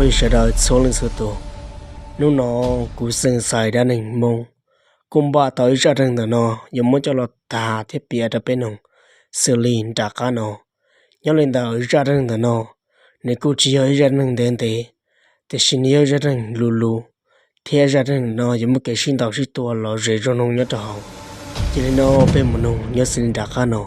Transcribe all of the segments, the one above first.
Sawv daws txhua leej txhua tus, hnub no kuv Xeeb Xais dab neeg Hmoob kuj npaj tau ib zaj dab neeg ntawm no yuav muab coj los tham thiab piav rau peb mloog xws li nram qab no. Nyob li ntawm zaj dab neeg ntawm no, nws kuj tsis yog ib zaj dab neeg ntev ntev, tiam sis nws yog zaj dab neeg luv luv, thiab zaj dab neeg no yuav muaj kev sib ntaus sib tua lom zem zoo mloog nyob rau hauv. Cia li no peb mus mloog nyob xws li nram qab no.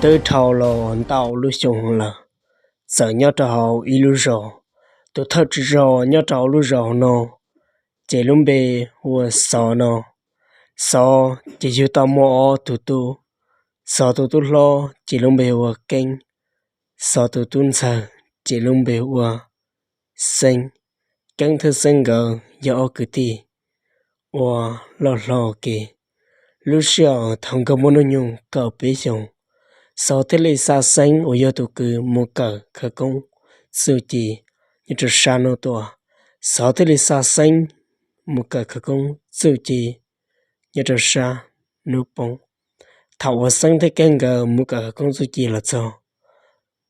Twb dhau los ntau lub xyoo lawm, txawm nyob rau hauv ib lub zos, tus thawj tswj zos nyob rau hauv lub zos no ces lub npe hu ua Xov no. Xov ces yug tau muaj ob tug tub. Xov tus tub hlob ces lub npe hu ua Keeb, Xov tus tub ntxawg ces lub npe hu ua Xeeb. Keeb thiab Xeeb nkawd yog ob kwv tij uas loj hlob ua ke. Lub sij hawm thaum nkawd muaj hnub nyoog kaum peb xyoos, Xov thiaj li xa Xeeb uas yog tus kwv mus kawm khawv koob txuj ci nyob rau sab hnub tuaj. Xov thiaj li xa Xeeb mus kawm khawv koob txuj ci nyob rau sab hnub poob. Thaum uas Xeeb thiab Keeb nkawd mus kawm khawv koob txuj ci los txog,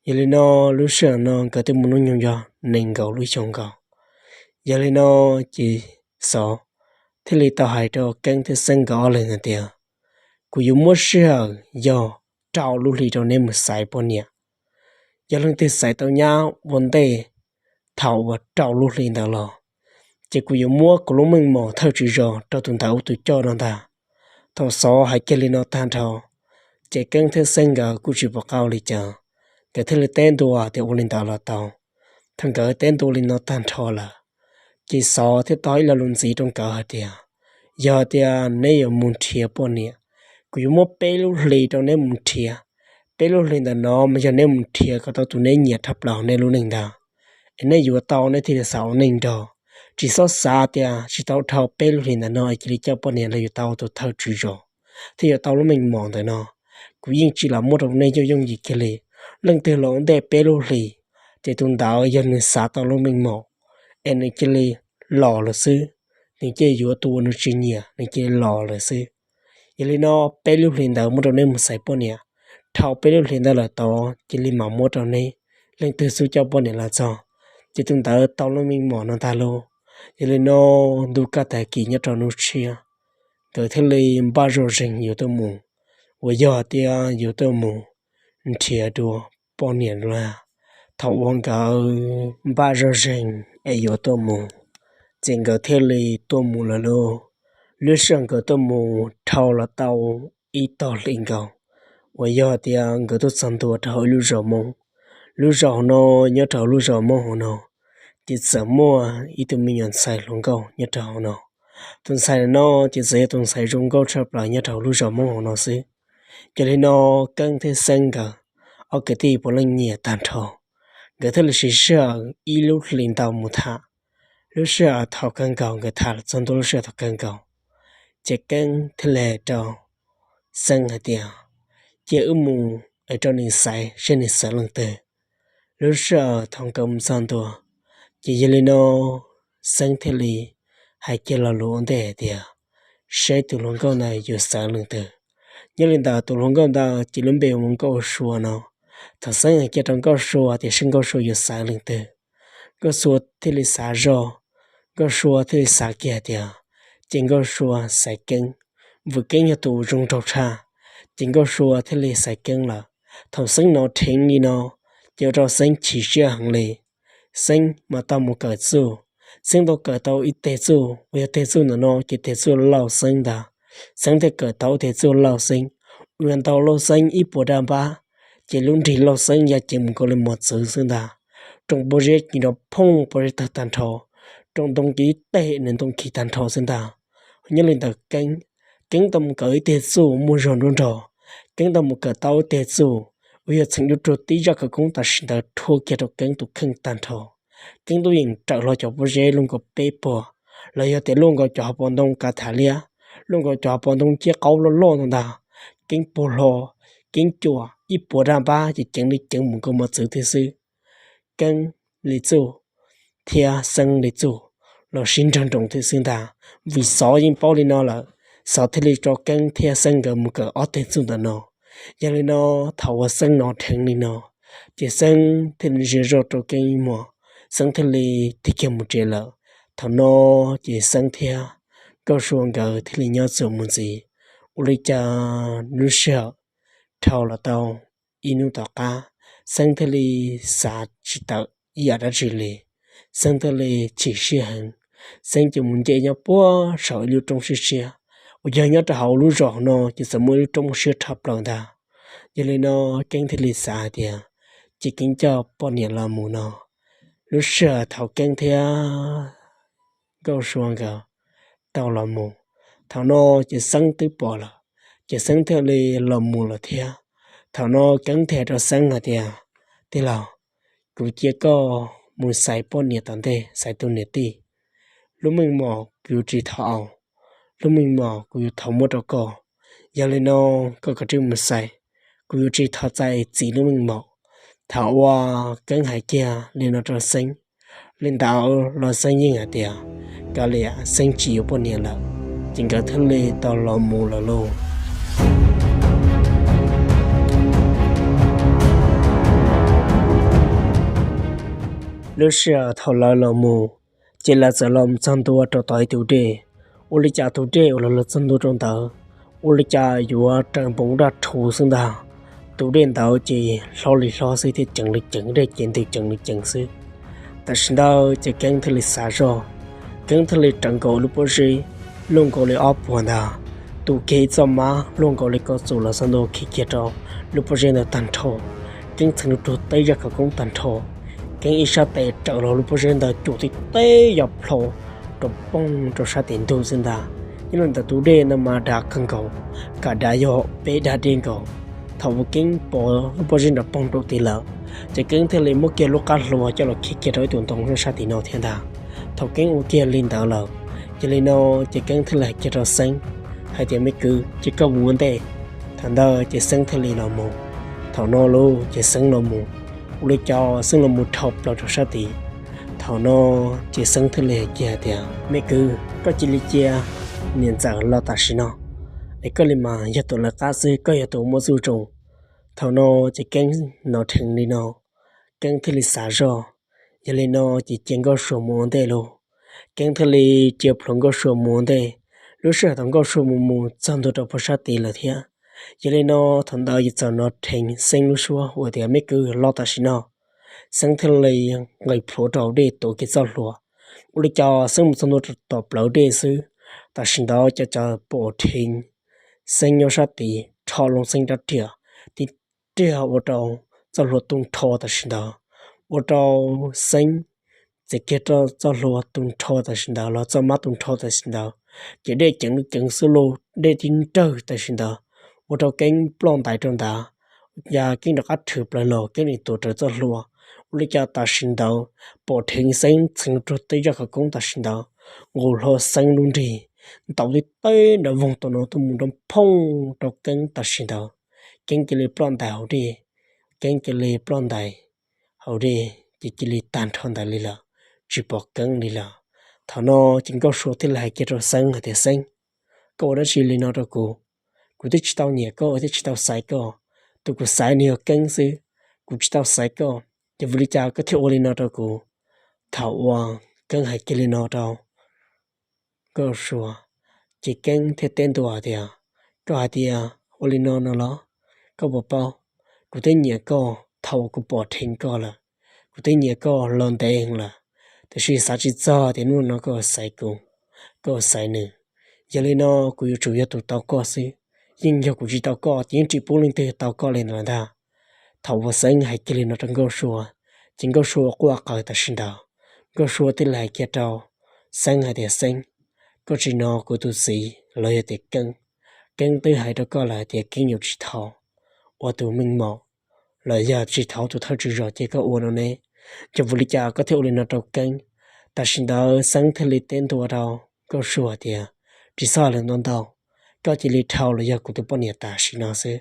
yog li no lub sij hawm no nkawd twb muaj hnub nyoog yog nees nkaum lub xyoo nkaus. Yog li no ces Xov thiaj li tau hais rau Keeb thiab Xeeb nkawd ob leeg hais tias, kuv yuav muab sij hawm yog rau lub hli rau neb mus xaiv poj niam. Yog leej twg xaiv tau nyab ua ntej thaum uas rau lub hli ntawd los, ces kuv yuav muab kuv lub meej mom thawj tswj zos rau tus ntawd ua tus coj no ntag. Thaum Xov hais kiag li no tag nrho, ces Keeb thiab Xeeb nkawd kuj tsis pom qab ua li cas, nkawd thiaj li teb ntua tias ua li ntawd los tau. Thaum nkawd teb ntua li no tag nrho lawm, ces Xov thiaj tau ib lo lus ntxiv rau nkawd hais tias, yog tias neb yuav mus nrhiav poj niam, kuv yuav muab peb lub hli rau neb mus nrhiav. Peb lub hli ntawm no mas yog neb mus nrhiav kom tau tus neb nyiam dhau plaws hauv nej lub neej ntag, es neb yuav tau neb thiaj li xav ua neej nrog. Tsis txhob xav tias tsis tau dhau peb lub hli ntawm no es cia li coj poj niam los yuav tau tus thawj tswj zos thiab yuav tau lub meej mom ntawm no. Kuv yeej tsis lam muab rau nej yooj yooj yim kiag li. Leej twg los ua ntej peb lub hli, ces tus ntawd yog nws xav tau lub meej mom, es nws cia li los lawm xwb, nws cia li yuav tus uas nws tsis nyiam, nws cia li los lawm xwb. Yog li no, peb lub hlis ntawd muab rau neb mus xaiv poj niam, dhau peb lub hlis ntawd lawm tod cia li mam muab rau neb. Leej twg xub coj poj niam los txog, ces tus ntawd tau lub meej mom no ntag lauj. Yog li no, ntuj kaj tag kis nyob rau hnub tshiab, nkawd thiaj li npaj zoj zeeg yuav tuaj mus, uas yog tias yuav tuaj mus nrhiav dua poj niam lawm. Thaum uas nkawd npaj zoj zeeg es yuav tuaj mus, ces nkawd thiaj li tuaj mus lawm lauj. Lub sij hawm nkawd tuaj mus dhau los tau ib tog hli nkaus, uas yog tias nkawd tuaj txog ntua rau hauv ib lub zos Hmoob. Lub zos hauv no, nyob rau hauv lub zos Hmoob hauv no, ces txawm muaj ib tug me nyuam ntxhais hluas nkauj nyob rau hauv no. Tus ntxhais no ces txawm yog tus ntxhais zoo nkauj tshaj plaws nyob rau hauv lub zos Hmoob hauv no xwb. Yog li no, Keeb thiab Xeeb nkawd ob kwv tij puav leej nyiam tag nrho, nkawd thiaj li siv sij hawm ib lub hlis ntau mus tham. Lub sij hawm thaum kawg nkaus nkawd tham los txog ntua lub sij hawm thaum kawg nkaus, ces Keeb thiaj li hais rau Xeeb hais tias, cia wb mus es rau nws xaiv seb nws xaiv leej twg. Lub sij hawm thaum nkawd mus txog ntua, ces yog li no, Xeeb thiaj li hais kiag lo lus ua ntej hais tias, seb tus hluas nkauj ntawd yuav xaiv leej twg. Nyob li ntawd tus hluas nkauj ntawd ces lub npe hu ua Nkauj Sua no. Thaum Xeeb hais kiag rau Nkauj Sua tias seb Nkauj Sua yuav xaiv leej twg, Nkauj Sua thiaj li xav zoj, Nkauj Sua thiaj li xav kiag tias, ces Nkauj Sua xaiv Keeb, vim Keeb yog tus zoo nraug tshaj, ces Nkauj Sua thiaj li xaiv Keeb lawm. Thaum Xeeb hnov dheev li no, ces ua rau Xeeb chim siab heev li. Xeeb mas tau mus kawm txuj, Xeeb tau kawm tau ib teg txuj, uas yog teg txuj ntawm no ces teg txuj Lauj Xeeb ntag. Xeeb thiaj kawm tau ib teg txuj Lauj Xeeb, uas yog ntau Lauj Xeeb ib puas daj npab, ces lub nrig Lauj Xeeb ya ceev mus nkaus li mos txwv xwb ntag. Rooj pob zeb ci nrov phooj pob zeb tawg tag nrho, rooj ntoo ci ib teg nws ntoo khi tag nrho xwb ntag. Nyob li ntawd Keeb, Keeb tau mus kawm ib teg txuj muaj zog nruab nrog, Keeb tau mus kawm tau ib teg txuj, uas yog txheem dua rau tib zaj khawv koob tam sim ntawd rhuav kiag rau Keeb tus kheej tag nrho. Keeb tub yeej rawm hlo cov pob zeb luaj nkaus peb puag, los yog tias luaj nkaus cov hauv paus ntoo kav tham liab, luaj nkaus cov hauv paus ntoo ciab qaub loj loj ntag. Keeb puag hlo, Keeb cuam ib puas daj npab ces ceev li ceev mus nkaus mos txwv thiab xwb. Keeb li txuj thiab Xeeb li txuj los sib nrag nroos thiab xwb ntag, vim Xov yeej paub li no lawm. Xov thiaj li tso Keeb thiab Xeeb nkawd mus kawm ob teg txuj ntawm no. Yog li no, thaum uas Xeeb hnov dheev li no, ces Xeeb thiaj li ntsia zoj rau Keeb ib muag, Xeeb thiaj li tig kiag mus tsev lawm. Thaum no ces Xeeb thiab Nkauj Sua nkawd thiaj li nyob txuas mus ntxiv. Ua li cas lub sij hawm dhau los tau ib hnub tom qab, Xeeb thiaj li xav tsis tawm ib yam dab tsi li. Xeeb thiaj li chim siab heev. Xeeb ces mus nce nyob puag saum ib lub roob siab siab uas yog nyob rau hauv lub zos no ces txawm muaj ib lub roob siab tshaj plaws ntag. Yog li no, Keeb thiaj li xav hais tias cia Keeb coj poj niam los mus no. Lub sij hawm thaum Keeb thiab Nkauj Sua nkawd tau los mus, thaum no ces Xeeb twb pom lawm, ces Xeeb thiaj li los mus lawm thiab. Thaum no Keeb thiaj hais rau Xeeb hais tias, tij laug, kuv cia koj mus xaiv poj niam tom ntej, xaiv tus niam tij. Lub meej mom kuv yuav tsis thov, lub meej mom kuv yuav thov muab rau koj. Yog li no, koj kav tsij mus xaiv, kuv yuav tsis thov txais txiv lub meej mom. Thaum uas Keeb hais kiag li no rau Xeeb, li ntawd los Xeeb yeej hais tias kav liam, Xeeb tsis yuav poj niam lawm, ces nkawd thiaj li tau los mus lawm lauj. Lub sij hawm thaum lawv los mus, ces lawv txawm los txog ntua rau tom ib tus dej. Ua li cas tus dej uas lawv los txog ntua rau ntawd, ua li cas yuav raws npoo daj rhuv xwb ntag. Tus dej ntawd ces hlob li hlob xwb thiab ceev li ceev, dej cev ntws ceev li ceev xwb. Tam sim ntawd ces Keeb thiaj li xav zoj, Keeb thiaj li rawv nkaus lub pob zeb luaj nkaus li ob puag ntag, tu kiag ib txoj mab luaj nkaus li kauj txuas los xa ntua khiav kiag rau lub pob zeb ntawd tag nrho. Keeb txheev lub rug teb zaj khawv koob tag nrho, Keeb ib sab tes rawm los lub pob zeb ntawd cuam tib teb yog plho rau poog rau sab tim ntug xwb ntag. Nyob li ntawm tus dej ntawd mas dav kawg nkaus, kam dav yog peb dag dej nkaus. Thaum uas Keeb pom lub pob zeb ntawd poog rau tid lawm, ces Keeb thiaj li muab kiag lub qab hlua coj los khiav kiag rau ib tug ntoo nyob sab tim no thiab ntag. Thaum Keeb ua kiag li ntawd lawm, ces li no ces Keeb thiaj li hais kiag rau Xeeb hais tias, me kwv, cia koj mus ua ntej. Thaum ntawd ces Xeeb thiaj li los mus. Thaum no lauj ces Xeeb los mus, ua li cas Xeeb los mus dhau plaws rau sab tid. Thaum no ces Xeeb thiaj li hais kiag hais tias, me kwv, koj cia li cia niam ntxawm los tam sim no, es koj li mas yog tus lawv qab xwb, koj yog tus muaj txuj zoo. Thaum no ces Keeb hnov dheev li no, Keeb thiaj li xav zoj. Yog li no ces cia Nkauj Sua mus ua ntej lauj. Keeb thiaj li cia plhuav Nkauj Sua mus ua ntej. Lub sij hawm thaum Nkauj Sua mus mus txog ntua rau puag sab tid lawm thiab, yog li no thaum ntawd ces txawm hnov dheev Xeeb lub suab hu tias, me kwv, los tam sim no. Xeeb thiaj li nqis plhuav rau hauv dej tuav kiag txoj hlua. Ua li cas Xeeb mus txog ntua rau tom plawv dej xwb, tam sim ntawd cas cas pom dheev Xeeb nyob sab tid rho loo Xeeb rab riam, tib riag ua rau txoj hlua tu nrho tam sim ntawd, ua rau Xeeb txiav kiag rau txoj hlua tu nrho tam sim ntawd los txoj mab tu nrho tam sim ntawd, ces dej ceev li ceev xwb lauj, dej tib nrawg tam sim ntawd, ua rau Keeb ploj ntais rau ntawd. Yog Keeb rov qab rhwv plaws los Keeb nim tuav rawv txoj hlua. Ua li cas tam sim ntawd pom dheev Xeeb txheev rau tej zaj khawv koob tam sim ntawd, nqus hlo Xeeb lub nrig, ntaus tib teb nram voog tau no tuaj mus nrov phooj rau Keeb tam sim ntawd. Keeb cia li ploj ntais hauv dej, Keeb cia li ploj ntais hauv dej ces cia li tag nrho ntawd li lawm, tsis pom Keeb li lawm. Thaum no ces Nkauj Sua thiaj li hais kiag rau Xeeb hais tias, Xeeb, koj ua dab tsi li no rau kuv? Kuv twb tsis tau nyiam koj thiab tsis tau xaiv koj, tus kuv xaiv nws yog Keeb xwb, kuv tsis tau xaiv koj, ces vim li cas koj thiaj ua li no rau kuv? Thaum uas Keeb hais kiag li no rau Nkauj Sua, ces Keeb thiaj teb ntua tias, koj hais tias ua li no no los? Koj puas paub, kuv twb nyiam koj thaum uas kuv pom dheev koj lawm, kuv twb nyiam koj los ntev heev lawm, tiam sis xav tsis txog tias hnub no koj xaiv kuv, koj xaiv nws. Yog li no kuv yuav tsum yog tus tau koj xwb, yeej yog kuv tsis tau koj ces yeej tsis pub leej twg tau koj li ntawd ntag. Thaum uas Xeeb hais kiag li no rau Nkauj Sua, ces Nkauj Sua quaj qw tam sim ntawd. Nkauj Sua thiaj li hais kiag rau Xeeb hais tias, Xeeb, koj tsis hnov kuv tus txiv los yog tias Keeb, Keeb twb hais rau koj lawm hais tias Keeb yuav tsis thov ua tus meej mom los yog tsis thov tus thawj tswj zos cia koj ua no ne, yog vim li cas koj thiaj ua li no rau Keeb? Tam sim ntawd Xeeb thiaj li teb ntua rau Nkauj Sua tias, tsis txhob hais lus ntau ntau, koj cia li dhau los yog kuv tus poj niam tam sim no xwb.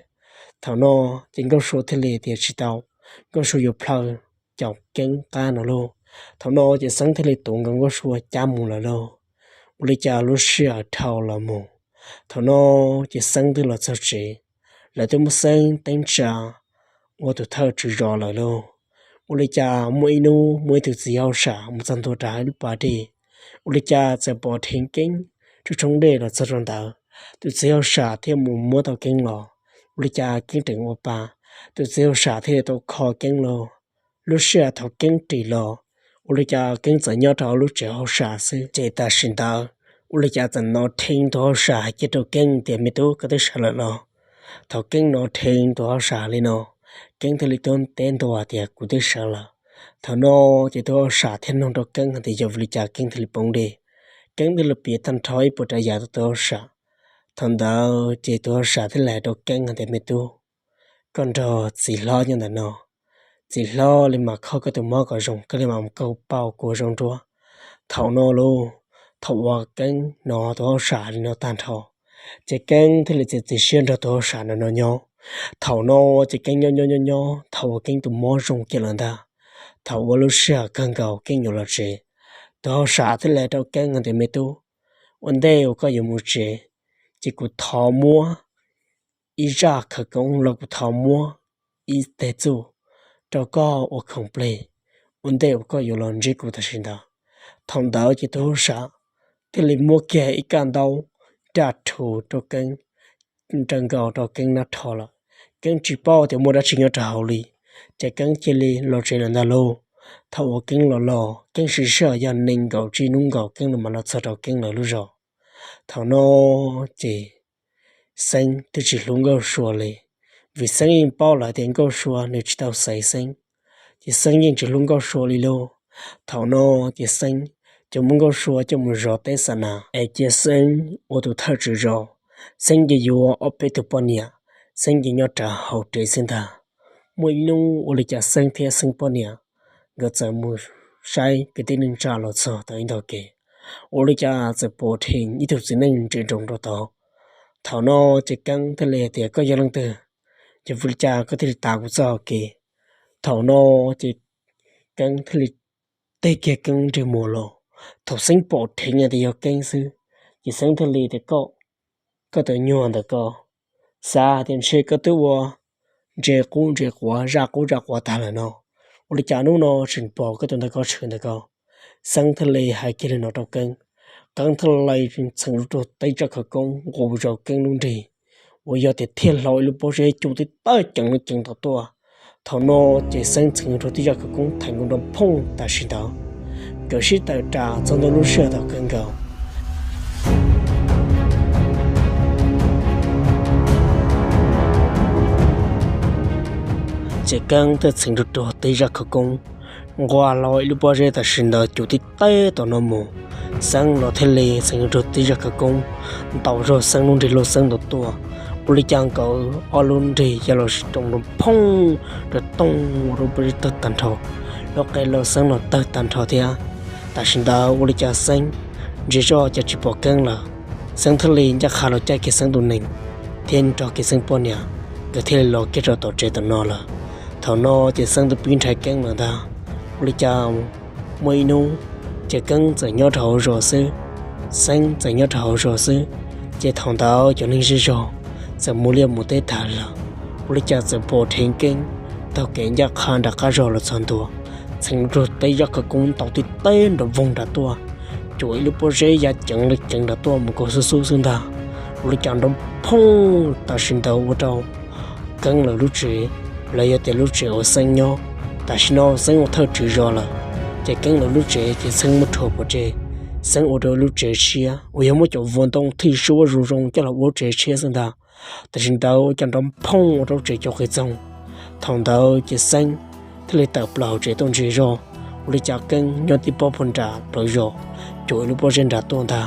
Thaum no ces Nkauj Sua thiaj li tias tsis tau, Nkauj Sua yuav plhaw caum Keeb qab no lauj. Thaum no ces Xeeb thiaj li tuav nkaus Nkauj Sua cab mus lawm lauj. Ua li cas lub sij hawm dhau los mus, Thaum no ces Xeeb twb los txog tsev, lawv twb muab Xeeb teeb tsa ua tus thawj tswv zos lawm lauj. Ua li cas muaj ib hnub muaj ib tug txiv hauj sam mus txog ntua rau hauv lub pas dej, ua li cas txawm pom dheev Keeb tshoob dej los txog rau ntawd. Tus txiv hauj sam thiaj mus muab tau Keeb los, ua li cas Keeb tseem ua pa. Tus txiv hauj sam thiaj li tau kho Keeb los. Lub sij hawm thaum Keeb ris los, ua li cas Keeb txawm nyob rau hauv lub tsev hauj sam xwb. Ces tam sim ntawd ua li cas txawm hnov dheev tus hauj sam hais kiag rau Keeb tias, Me tub, koj twb sawv lawm los? Thaum Keeb hnov dheev tus hauj sam li no, Keeb thiaj li tuab teb ntua tias, Kuv twb sawv lawm. Thaum no ces tus hauj sam thiaj nug rau Keeb hais tias yog vim li cas Keeb thiaj li poob dej. Keeb thiaj li piav tag nrho ib puas tsav yam rau tus hauj sam. Thaum ntawd ces tus hauj sam thiaj li hais rau Keeb hais tias, Me tub, koj nrog txiv hlob nyob ntawm no, txiv hlob li mam kho koj tus mob kom zoo, koj li mam mus kaug pauj kua zaub nruab. Thaum no lauj, thaum uas Keeb hnov tus hauj sam li no tag nrho, ces Keeb thiaj li txiav txim siab nrog tus hauj sam no nyob. Thaum no ces Keeb nyob nyob nyob nyob, thaum uas Keeb tus mob zoo kiag lawm ntag, thaum uas lub sij hawm kawg nkaus Keeb yuav los tsev, tus hauj sam thiaj li hais rau Keeb hais tias, Me tub, ua ntej uas koj yuav mus tsev, ces kuv thov muab ib zaj khawv koob los kuv thov muab ib teg txuj rau koj ua khoom plig ua ntej uas koj yuav los ntsib kuv tam sim ntawd. Thaum ntawd ces tus hauj sam thiaj li muab kiag ib kaj ntaub raj rhu rau Keeb, raws nkaus rau Keeb nab rho lawm. Keeb tsis paub tias muaj dab tsi nyob rau hauv li, ces Keeb cia li los tsev lawm ntag lauj. Thaum uas Keeb los los, Keeb siv sij hawm yog nees nkaum tsib hnub nkaus Keeb mam los txog rau Keeb lawv lub zos. Thaum no ces Xeeb twb tsis hlub Nkauj Sua li, vim Xeeb yeej paub lawm tias Nkauj Sua nws tsis tau xaiv Xeeb, ces Xeeb yeej tsis hlub Nkauj Sua li lauj. Thaum no ces Xeeb coj muab Nkauj Sua coj mus zov teb xa nas es cia Xeeb ua tus thawj tswv zos. Xeeb ces yuav ob peb tug poj niam, Xeeb ces nyob rau hauv tsev xwb ntag. Muaj ib hnub ua li cas Xeeb thiab Xeeb poj niam nkawd txawm mus saib kwv tij neej tsa los txog tau ib ntag kev, ua li cas txawm pom dheev ib tug txiv neej ntsia nroos rau tod. Thaum no ces Keeb thiaj li hais tias, Koj yog leej twg? Yog vim li cas koj thiaj li tav kuv txoj hau kev? Thaum no ces Keeb thiaj li teg kiag Keeb nrig muag los. Thaum Xeeb pom dheev tias yog Keeb xwb, ces Xeeb thiaj li tias, Koj, koj tus nyuag ntawm ko, xav tias ntshe koj twb ua ntses qub ntses quav zaj qub zaj quav tag lawm no, ua li cas hnub no tseem pom koj tus ntawm ko tshwm ntawm ko? Xeeb thiaj li hais kiag li no rau Keeb. Keeb thiaj li txheev rau teb zaj khawv koob nqus zog Keeb lub nrig, uas yog tias thiaj hlo ib lub pob zeb cus tib tawb ceev li ceev tom tuaj. Thaum no ces Xeeb txheev rau tib zaj khawv koob theem nkaus nrov phooj tam sim ntawd, nkawd sib tawm ras txog ntua lub sij hawm thaum kawg nkaus. Ces Keeb thiaj txheev rau rau tib zaj khawv koob nqus hlo ib lub pob zeb tam sim ntawd cus tib tawb tom no mus. Xeeb los thiaj li txheev rau tib zaj khawv koob ntaus zog Xeeb lub nrig lauj, Xeeb ntaus tuaj. Ua li cas nkawd ob lub nrig ya los sib roos nrov phooj rau tooj ua rau pob zeb tawg tag nrho, lub qe los Xeeb los tawg tag nrho thiab. Tam sim ntawd ua li cas Xeeb ntsia zoj cas tsis pom Keeb lawm. Xeeb thiaj li ncaj qha los caij kiag Xeeb tus nees thiab nrog kiag Xeeb poj niam, nkawd thiaj li los kiag rau tom tsev tom no lawm. Thaum no ces Xeeb twb pib ntshai Keeb lawm ntag. Ua li cas muaj ib hnub ces Keeb txawm nyob rau hauv zos xwb, Xeeb txawm nyob rau hauv zos xwb, ces thaum ntawd cov neeg zej zog txawm mus liaj mus teb tag lawm. Ua li cas txawm pom dheev Keeb taug kev ncaj qha nram qab zos los txog ntua, txheev rau tib zaj khawv koob ntaus tib teb nrov voog nram tuaj, cuam ib lub pob zeb ya ceev li ceev nram tuaj mus kaus xub xub xwb ntag. Ua li cas nrov phooj tam sim ntawd ua rau Keeb lawv lub tsev, los yog tias lub tsev uas Xeeb nyob, tam sim no Xeeb ua thawj tswv zos lawm, ces Keeb lawv lub tsev ces Xeeb muab rhuav pov tseg. Xeeb ua rau lub tsev tshiab uas yog muab cov vuas ntoo thij suab zoo zoo coj los ua lub tsev tshiab xwb ntag. Tam sim ntawd ua cas nrov phooj ua rau tsev cov qis txoog. Thaum ntawd ces Xeeb thiaj li tawm plaws hauv tsev tuaj ntsia zog, ua li cas Keeb nyob tib pob puag nram plawv zos, cuam ib lub pob zeb nram tuaj ntag.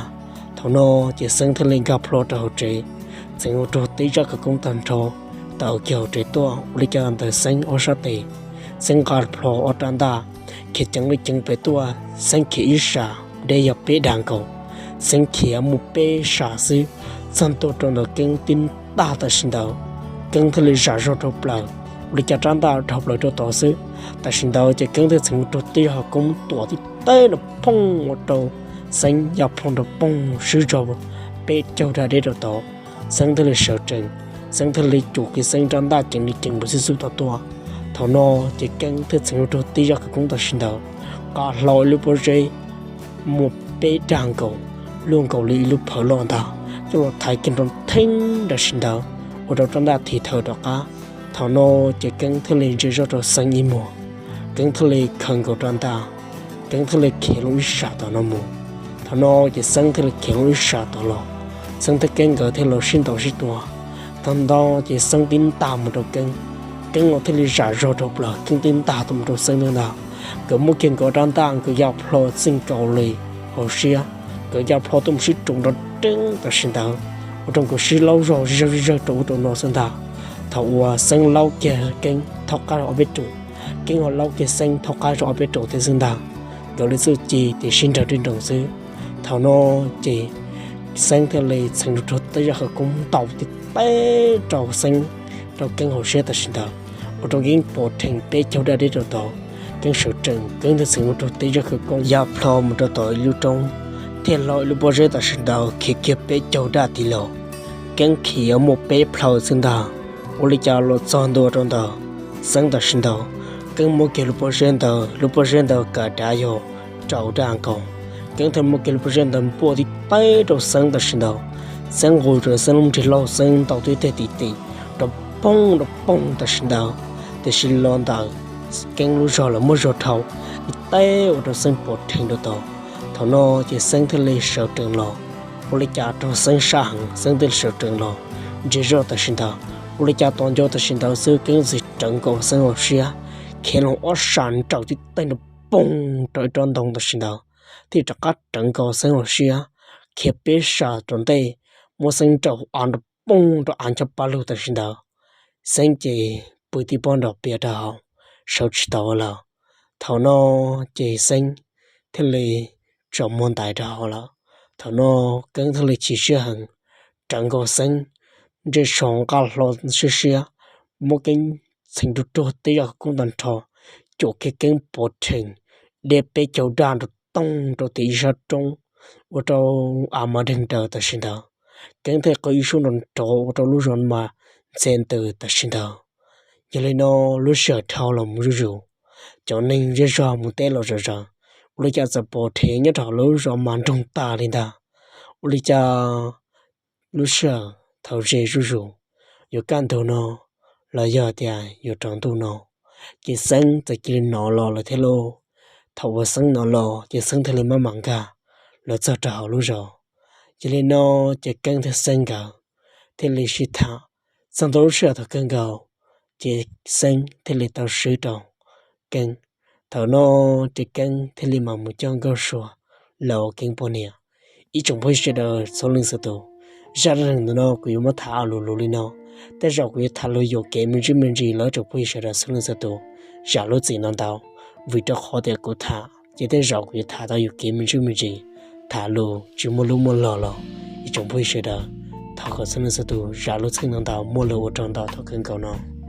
Thaum no ces Xeeb thiaj li nkag plho rau hauv tsev, txheev ua rau tib zaj khawv koob tag nrho, tawm kiag hauv tsev tuaj. Ua li cas ntawm Xeeb ob sab tes, Xeeb nqa plho ob rab ntaj, khiav ceev li ceev pem tuaj. Xeeb khiav ib sab deb yog peb dag nkaus, Xeeb khiav mus peb sab xwb, txog ntua rau ntawm Keeb tib ntaj tam sim ntawd, Keeb thiaj li zam zog rau plaws. Ua li cas rab ntaj dhau plaws rau tod xwb, tam sim ntawd ces Keeb thiaj txheev ua rau tib zaj khawv koob tuam tib teb nrov phooj ua rau Xeeb ya plho nrov phooj swb zog peb caug daj deb rau tod. Xeeb thiaj li sawv tsees, Xeeb thiaj li cuam kiag Xeeb rab ntaj ceev li ceev npaum xib xub tod tuaj. Thaum no ces Keeb thiaj txheev lug rau tib zaj khawv koob tam sim ntawd, nqa hlo ib lub pob zeb muaj peb dag nkaus, luaj nkaus li ib lub phawv loj ntag, coj los thaiv kiag nrov theeb tam sim ntawd, ua rau rab ntaj thim thawm rov qab. Thaum no ces Keeb thiaj li ntsia zoj rau Xeeb ib muag, Keeb thiaj li khaws nkaus rab ntaj, Keeb thiaj li khiav loo ib sab tom no mus. Thaum no ces Xeeb thiaj li khiav loo ib sab tom los, Xeeb thiab Keeb nkawd thiaj los sib ntaus sib tua. Thaum ntawd ces Xeeb tib ntag mus rau Keeb, Keeb los thiaj li zam zog rau plaws, Keeb tib ntag tuaj mus rau Xeeb ntag. Nkawd muab kiag nkawd rab ntaj nkawd ya plho txij nkaus li hauv siab, nkawd ya plho tuaj mus sib rau nrov reeb tam sim ntawd, ua rau nkawd sib laub zog zig zawg zig zawg rau ub rau no xwb ntag. Thaum uas Xeeb laub kiag Keeb thaub qab rau ob peb rum, Keeb ho laub kiag Xeeb thaub qab rau ob peb rum thiab xwb ntag. Nkawd li txuj ci ces sib nrag rij nroos xwb. Thaum no ces Xeeb thiaj li txheev lug rau tib zaj khawv koob ntaus tib teg rau Xeeb, rau Keeb hauv siab tam sim ntawd, ua rau Keeb pov rhees peb caug daj deb rau tod. Keeb sawv tsees, Keeb thiaj txheev lug rau tib zaj khawv koob ya plho mus rau tom ib lub roob, thiaj hlo ib lub pob zeb tam sim ntawd khiav kiag peb caug daj tiv los. Keeb khiav muaj peb plhaw xwb ntag, ua li cas los txog ntua rau ntawm Xeeb tam sim ntawd, Keeb muab kiag lub pob zeb ntawd, lub pob zeb ntawd kav dav yog rau daj nkaus. Keeb thiaj muab kiag lub pob zeb ntawd npuaj tib teg rau Xeeb tam sim ntawd. Xeeb nqus rau Xeeb lub nrig lauj, Xeeb ntaus tib teg tim tim rau poog rau poog tam sim ntawd, tiam sis los ntawm Keeb lub zog lawm muab zog dhau tib teg ua rau Xeeb pov rhees rau tod. Thaum no ces Xeeb thiaj li sawv tsees los, ua li cas raug Xeeb sab heev, Xeeb thiaj li sawv tsees los ntsia zoj tam sim ntawd, ua li cas tos nco tam sim ntawd xwb Keeb txawm rawv nkaus Xeeb hauv siab, khiav loo ob sab nraum tib teg rau poog rau ib tsob ntoo tam sim ntawd, thiaj rov qab rawv nkaus Xeeb hauv siab, khiav peb sab rau ntej, muab Xeeb nraum av nrov poog rau av ncho pa lug tam sim ntawd. Xeeb ces pw tib pob nrov pias rau hauv, sawv tsis tau lawm. Thaum no ces Xeeb thiaj li tsom muag ntais rau hauv lawm. Thaum no Keeb thiaj li chim siab heev, rawv nkaus Xeeb ntsej so nqaj hlo siab siab, muab Keeb txheev ruaj ruaj tib zaj khawv koob tag nrho, cuam kiag Keeb pov rhees deb peb caug daj nrov toog rau tim ib sab roob, ua rau av mas deeg daws tam sim ntawd. Keeb thiaj qw ib suab nrov nrov ua rau lub zos mas ntxhe ntws tam sim ntawd. Yog li no lub sij hawm dhau los mus zuj zus, cov neeg zej zog mus teb los zom zaws, ua li cas txawm pom rhev nyob rau hauv lub zos mas nroog tas li ntag. Ua li cas lub sij hawm thaum ze zuj zus, yuav kaj ntug no los yog tias yuav tsaus ntuj no, ces Xeeb txawm cia li hnov los lawm thiab lauj. Thaum uas Xeeb hnov los ces Xeeb thiaj li maj mam nkag los txog rau hauv lub zos. Yog li no ces Keeb thiab Xeeb nkawd thiaj li sib tham txog ntua lub sij hawm thaum kawg nkaus, ces Xeeb thiaj li tau swb rau Keeb. Thaum no ces Keeb thiaj li mam mus coj Nkauj Sua los ua Keeb poj niam. Ib tsoom phooj ywg sawv daws txhua leej txhua tus, zaj dab neeg ntawm no kuv yuav muab tham lus lus li no. Tej zaum kuv yuav tham lus yuam kev me ntsis me ntsis los ib tsoom phooj ywg sawv daws txhua leej txhua tus zam lub txim ntau ntau, vim rau qhov tias kuv tham ces tej zaum kuv yuav tham tau yuam kev me ntsis me ntsis, tham lus tsis muaj lub muaj log los ib tsoom phooj ywg sawv daws, thov kom txhua leej txhua tus zam lub txim ntau ntau, muaj lus ua tsaug ntau, thov kawg nkaus no.